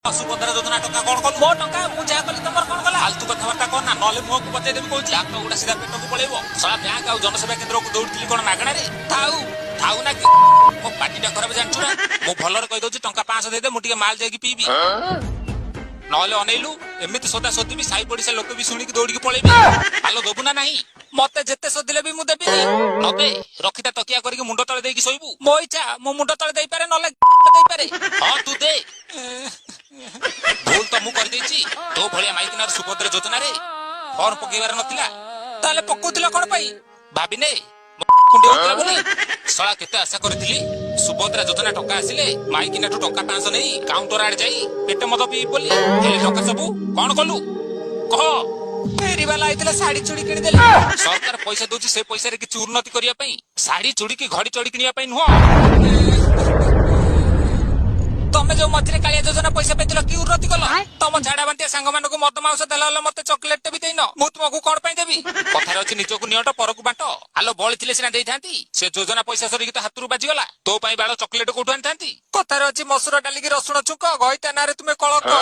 ସୁଭଦ୍ରା ଯୋଜନା ଟଙ୍କା କଣ କଲୁ? ମୋ ଟଙ୍କା ମୁଁ ଯାହା କଲି, ତମର କଣ ଗଲା? ଫାଲତୁ କଥାବାର୍ତ୍ତା କର ନା, ନହେଲେ ମୁହଁକୁ ବଜେଇ ଦେବି କହୁଛି। ଲାତ ଗୁଡା ସିଧା ପେଟକୁ ପଳେଇବ। ଶଳା ବ୍ୟାଙ୍କ ଆଉ ଜନସେବା କେନ୍ଦ୍ରକୁ ଦୌଡିଥିଲି କଣ ମାଗଣାରେ? ଥାଉ ଥାଉ ନା କି ମୋ ପାଟିଟା ଖରାପ ଜାଣିଛୁ ନା? ମୁଁ ଭଲରେ କହିଦଉଛି, ଟଙ୍କା 500 ଦେଇଦେ, ମୁଁ ଟିକେ ମାଲ ଯାଇକି ପିଇବି। ନହେଲେ ଅନେଇଲୁ, ଏମିତି ସଦା ସୋଦିବି, ସାହି ପଡିଶା ଲୋକ ବି ଶୁଣିକି ଦୌଡିକି ପଳେଇବେ। ଆଲୋ, ଦବୁ ନା ନାହିଁ? ମତେ ଯେତେ ସୋଦିଲେ ବି ମୁଁ ଦେବିନି। ନଦେ, ରଖିତା, ତକିଆ କରିକି ମୁଣ୍ଡ ତଳେ ଦେଇକି ଶୋଇବୁ। ମୋ ଇଚ୍ଛା, ମୁଁ ମୁଣ୍ଡ ତଳେ ଦେଇପାରେ, ନହେଲେ ଦେଇପାରେ। ହଁ, ତୁ ଦେ। ଭୁଲ ତ ମୁଁ କରିଦେଇଛି। ତୋ ଭଳିଆ ମାଇକିନାର ସୁଭଦ୍ରା ଯୋଜନାରେ ଫର୍ମ ପକେଇବାର ନଥିଲା। ତାହେଲେ ପକଉଥିଲ କଣ ପାଇଁ? ଭାବିନେ କୁଣ୍ଡେଇ ହଉଥିଲା ବୋଲି। ଶଳା, କେତେ ଆଶା କରିଥିଲି, ସୁଭଦ୍ରା ଯୋଜନା ଟଙ୍କା ଆସିଲେ ମାଇକିନାଠୁ ଟଙ୍କା 500 ନେଇ କାଉଣ୍ଟର ଆଡେ ଯାଇ ପେଟ ମଦ ପିଇବି ବୋଲି। ହେଲେ ଟଙ୍କା ସବୁ କଣ କଲୁ କହ? ଫେରିବାଲା ଆଇଥିଲା, ଶାଢୀ ଚୁଡ଼ି କିଣିଦେଲି। ସରକାର ପଇସା ଦଉଛି ସେ ପଇସାରେ କିଛି ଉନ୍ନତି କରିବା ପାଇଁ, ଶାଢୀ ଚୁଡ଼ି କି ଘଡି ଚଢି କିଣିବା ପାଇଁ ନୁହଁ। ତମେ ଯୋଉ ମଝିରେ କାଳିଆ ଯୋଜନା ପଇସା ପାଇଥିଲ, କି ଉନ୍ନତି କଲ? ତମ ଝାଡା ବାନ୍ତିଆ ସାଙ୍ଗମାନଙ୍କୁ ମଦ ମାଉସ ଦେଲା ହେଲେ ମତେ ଚକୋଲେଟ ବି ଦେଇନ। ମୁଁ ତୁମକୁ କଣ ପାଇଁ ଦେବି? କଥାରେ ଅଛି, ନିଜକୁ ନିଅଟ ପରକୁ ବାଣ୍ଟ। ଆଲୋ, ବଳି ଥିଲେ ସିନା ଦେଇଥାନ୍ତି। ସେ ଯୋଜନା ପଇସା ସରିକି ତ ହାତରୁ ବାଜିଗଲା। ତୋ ପାଇଁ ବାଳ ଚକୋଲେଟ କୋଉଠୁ ଆଣିଥାନ୍ତି? କଥାରେ ଅଛି, ମସୁର ଡାଲିକି ରସୁଣ ଛୁଙ୍କ, ଘଇତା ନାଁରେ ତୁମେ କଳଙ୍କ।